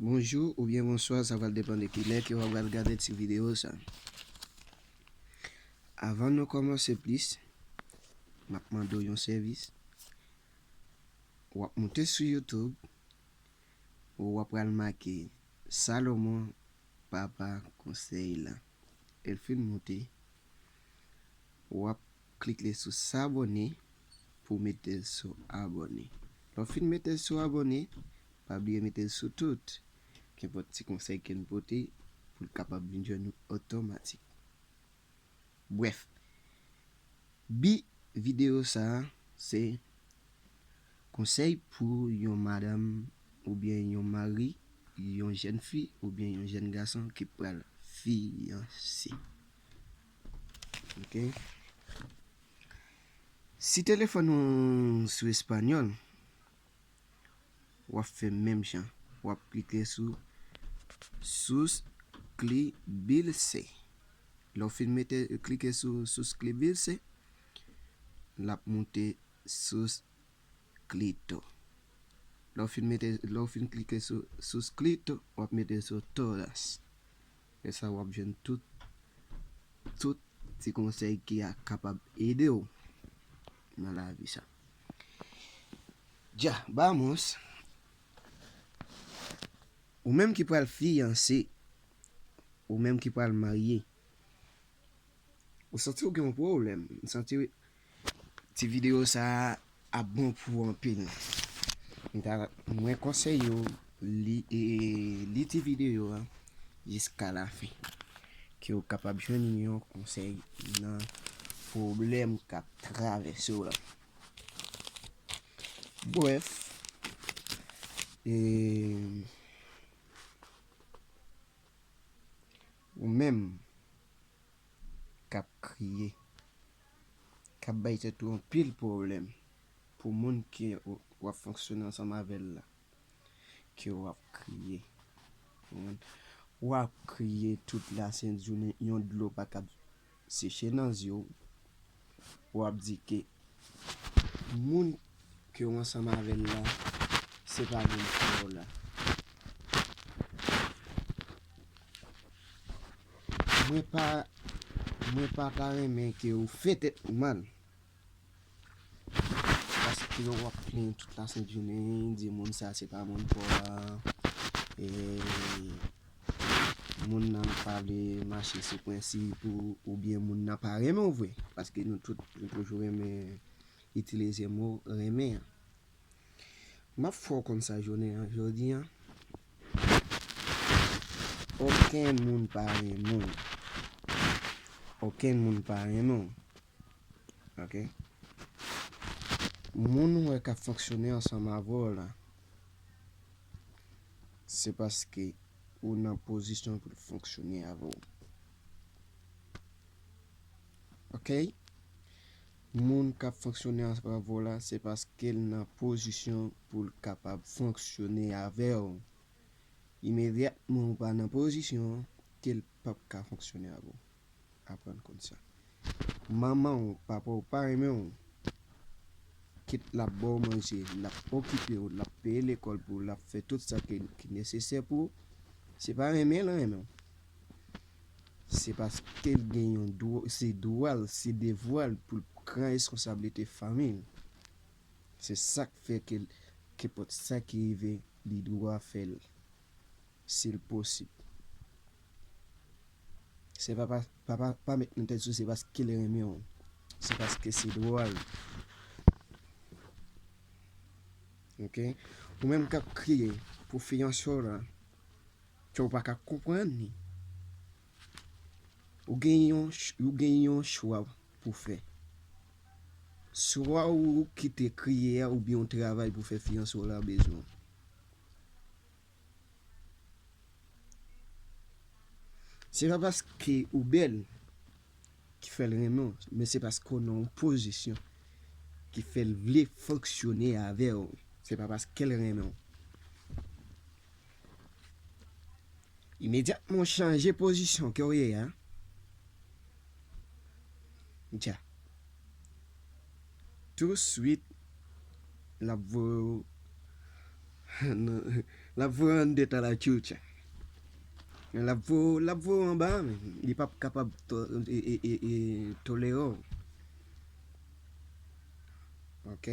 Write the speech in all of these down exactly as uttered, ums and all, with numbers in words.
Bonjou oubyen bonswa, sa pral depann de kilè ke w ap pral gade ti videyo sa. Avan nou kòmanse plis, m ap mande w yon sèvis. W ap moute sou YouTube, w ap pral make Salomon Papa Konsèy la. Lè l fin moute, w ap klike sou s'abonner pou w mete l sou abòne. Lè w fin mete l sou abòne, pa bliye mete l sou tout. Kenpòt ti konsèy ke n pote pou l kapab vin jwenn ou otomatik. Brèf, bi videyo sa a se konsèy pou yon madanm oubyen yon mari, yon jèn fi oubyen yon jèn gason ki pral fiyanse. Ok. Si telefòn ou sou espanyòl, w ap fè menm jan. W ap klike sou suscribirse. Lè w fin mete, klike sou suscribirse, l ap moute suscrito. Lè w fin mete, lè w fin klike sou suscrito, w ap mete sou todas. E sa w ap jwenn tout, tout ti konsèy ki a kapab ede w nan lavi sa. Dja, vamos. Ou menm ki pral fiyanse, ou menm ki pral marye, ou santi w gen yon pwoblèm, m santi ti videyo sa a ap bon pou ou anpil. M ta, mwen konseye w li, e, li ti videyo a jiska lafen, ke w kapab jwenn yon konsèy nan pwoblèm k ap travèse w la. Brèf, e, ou menm k ap kriye, k ap bay tèt ou anpil pwoblèm pou moun ke w, w ap fonksyone ansanm avè l la, ke w ap kriye. Ou konprann? W ap kriye tout lasent jounen, yon dlo pa kab seche nan zye w. W ap di ke moun ke w ansanm avè l la, se pa moun frè w la. Mwen pa, mwen pa ta renmen ke w fè tèt ou mal. Paske w ap plenn tout lasent jounen, di moun sa se pa moun pa w la, e, moun nan pa vle mache sou prensip ou, oubyen moun nan pa renmen w vre. Paske nou tout, nou toujou renmen itilize mo renmen an. M ap fè w konn sa jounen an, jodi an. Okenn moun pa renmen w. Okenn moun pa renmen w. Ok? Moun ou wè k ap fonksyone ansanm avè w la, se paske ou nan pozisyon pou l fonksyone avè w. Ok? Moun k ap fonksyone ansanm avè w la, se paske l nan pozisyon pou l kapab fonksyone avè w. Imedyatman ou pa nan pozisyon an, ke l p ap ka fonksyone avè w. Aprann konn sa. Manman w, papa w pa renmen w. Kit l ap ba w manje, l ap okipe w, l ap peye lekòl pou w, l ap fè tout sa ki, ki nesesè pou w. Se pa renmen l renmen w. Se paske l gen yon dwa, se dwa l, se devwa l pou l pran responsablite fanmi l. Se sa k fè ke l, kenpòt sa ki rive, li dwa fè l. Si l posib. Se pa, pa, pa, pa, pa met nan tèt ou se paske l renmen w. Se paske se dwa l. Ok? Ou menm k ap kriye pou fiyanse w la, ke w pa ka konprann li. Ou gen yon ch-, ou gen yon chwa pou fè. Swa ou kite kriye a oubyen w travay pou fè fiyanse w la bezwen w. Se pa paske ou bèl ki fè l renmen w, men se paske w nan yon pozisyon ki fè l vle fonksyone avè w. Se pa paske l renmen w. Imedyatman w chanje pozisyon ke w ye a, dja, touswit, l ap voye w nan, L ap voye anndan a la chucha. L ap voye, l ap voye anba, men li p ap kapab to-, e, e, e, e, tolere w. Ok?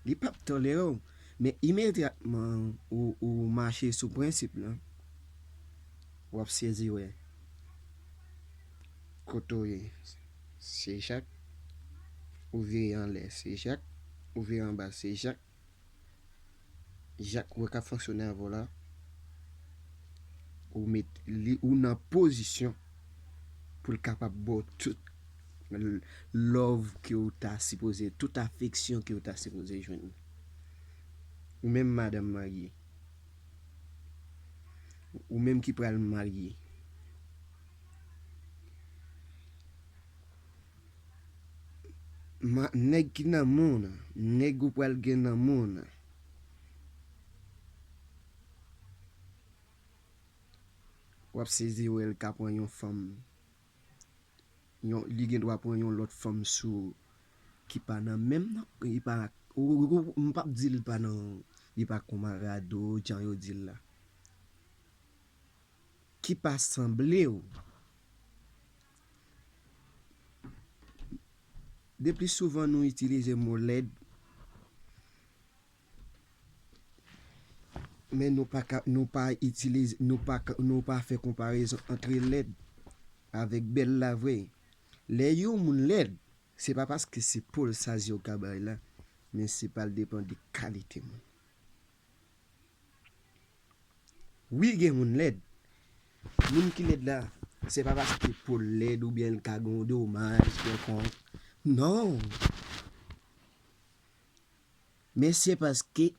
Li p ap tolere w. Men imedyatman ou, ou mache sou prensip lan, w ap sezi wè. Kote w ye, se Jak. Ou vire anlè, se Jak. Ou vire anba, se Jak. Jak wè k ap fonksyone avè w la, ou met li, ou nan pozisyon pou l kapab ba w tout l-, love ke w ta sipoze, tout afeksyon ke w ta sipoze jwenn. Ou menm madanm marye, ou menm ki pral marye, ma-, nèg ki nan men w nan, nèg ou pral gen nan men w nan, w ap sezi wè l ka pran yon fanm, yon, li gen dwa pran yon lòt fanm sou, ki pa nan menm nan, li pa, ou, ou, ou, m p ap di l pa nan, li pa konmarad ou, jan yo di l la. Ki pa sanble w. De pli souvan nou itilize mo lèd, men nou pa ka, nou pa itilize, nou pa ka, nou pa fè konparezon ant lèd avèk bèl la vre. Lè yon moun lèd, se pa paske se po l sa je w ka bay la, men se pral depann de kalite moun. Wi, gen moun lèd. Moun ki lèd la, se pa paske po l lèd oubyen l ka gen yon domaj kèlkonk. Non. Men se paske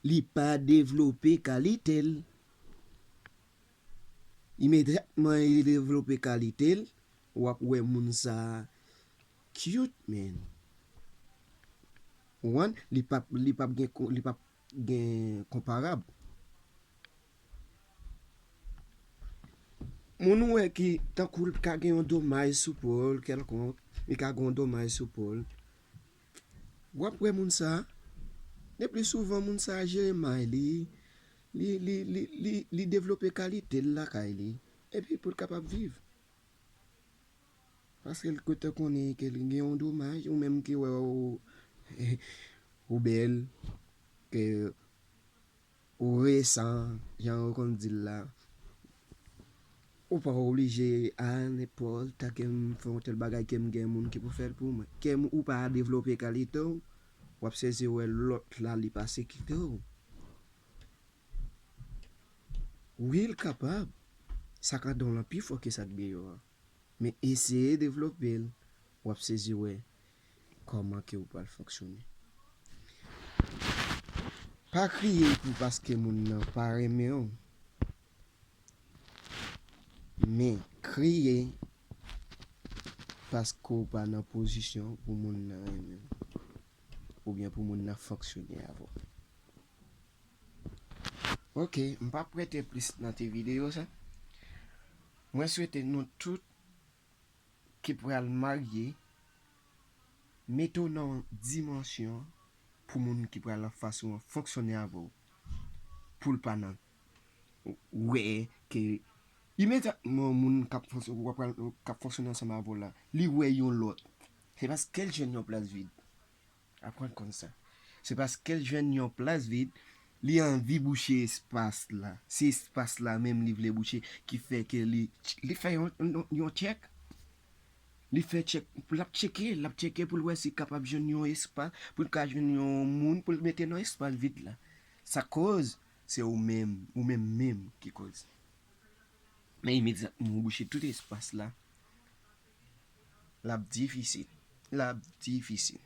li pa devlope kalite l. Imedyatman li devlope kalite l, w ap wè moun sa a cute, man. Ou konprann? Li p ap, li p ap gen ko-, li p ap gen konparab. Moun ou wè ki tankou l ka gen yon domaj sou po l kèlkonk, li ka gen yon domaj sou po l. W ap wè moun sa a, le pli souvan moun sa a jere may li, li, li, li, li, li devlope kalite l lakay li, epi pou l kapab viv. Paske l gentan konnen ke li gen yon domaj, ou menm ki wè w, ou bèl, ke ou resan, jan yo konn di l la. Ou pa oblije a nenpòt, ta ke m fè yon tèl bagay, ke m gen moun ki pou fè l pou mwen. Ke m, ou pa devlope kalite w, w ap sezi wè lòt la li pase kite w. Wi, l kapab. Sa k anndan w lan pi fò ke sa k deyò a. Men eseye devlope l, w ap sezi wè kòman ke w pral fonksyone. Pa kriye pou paske moun nan pa renmen w. Men kriye paske w pa nan pozisyon pou moun nan renmen w. Oubyen pou moun nan fonksyone avè w. Ok, m p ap rete plis nan ti videyo sa. Mwen swete nou tout ki pral marye, mete w nan yon dimansyon pou moun ki pral anfas ou an fonksyone avè w. Pou l pa nan wè ke imedyatman moun k ap fonks-, w ap pral, k ap fonksyone ansanm avè w la, li wè yon lòt. Se paske l jwenn yon plas vid. Aprann konn sa. Se paske l jwenn yon plas vid, li anvi bouche espas la. Se espas la menm li vle bouche, ki fè ke li, li fè yon, yon, yon tchèk. Li fè tchèk, l ap tcheke, l ap tcheke pou l wè si l kapab jwenn yon espas, pou l ka jwenn yon moun pou l mete nan espas vid la. Sa koz, se ou menm, ou menm menm ki koz. Men imedyatman ou bouche tout espas la, l ap difisil. L ap difisil.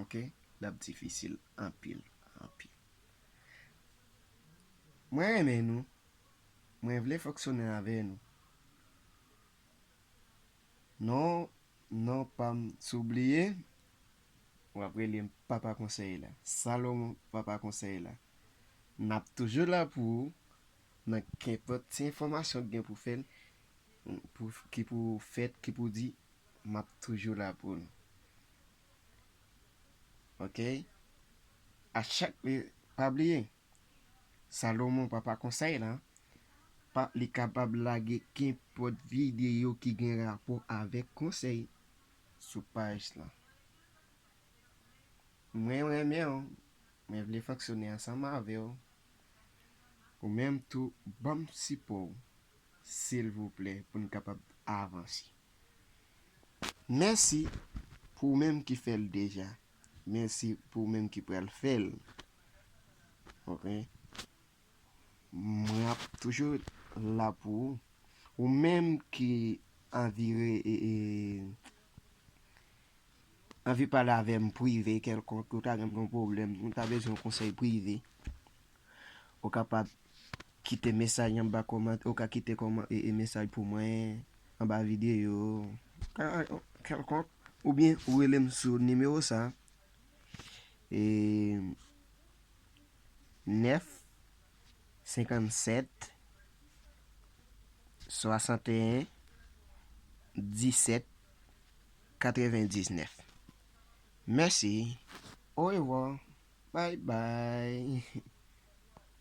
Ok? L ap difisil anpil, anpil. Mwen renmen nou. Mwen vle fonksyone avè nou. Non, non pa m, si w bliye, w ap rele m Papa Konsèy la. Salomon, Papa Konsèy la. N ap toujou la pou ou, nan kenpòt ti enfòmasyon k gen pou fè, pou, ki pou fèt, ki pou di, m ap toujou la pou nou. Ok? A chak, Pa bliye, Salomon, papa konsèy la, pa, li kapab lage kenpòt videyo ki gen rapò avèk konsèy sou paj la. Mwen renmen w, mwen vle fonksyone ansanm avè w. Ou menm tou, ban m sipò w, silvouplè, pou n kapab avanse. Mèsi pou ou menm ki fè l deja. Mèsi pou ou menm ki pral fè l. Ok? Mwen ap toujou la pou ou. Ou menm ki anvi re, e, e, anvi pale avè m prive kèlkonk, ou ta gen yon pwoblèm, ou ta bezwen yon konsèy prive, ou kapab kite mesaj anba kòmantè, ou ka kite kòman, e, e mesaj pou mwen anba videyo, ka, kèlkonk, oubyen ou rele m sou nimewo sa, e, nèf, senkannsèt, swasanteyen, disèt, katrevendiznèf. Mèsi. Orevwa. Bye bye.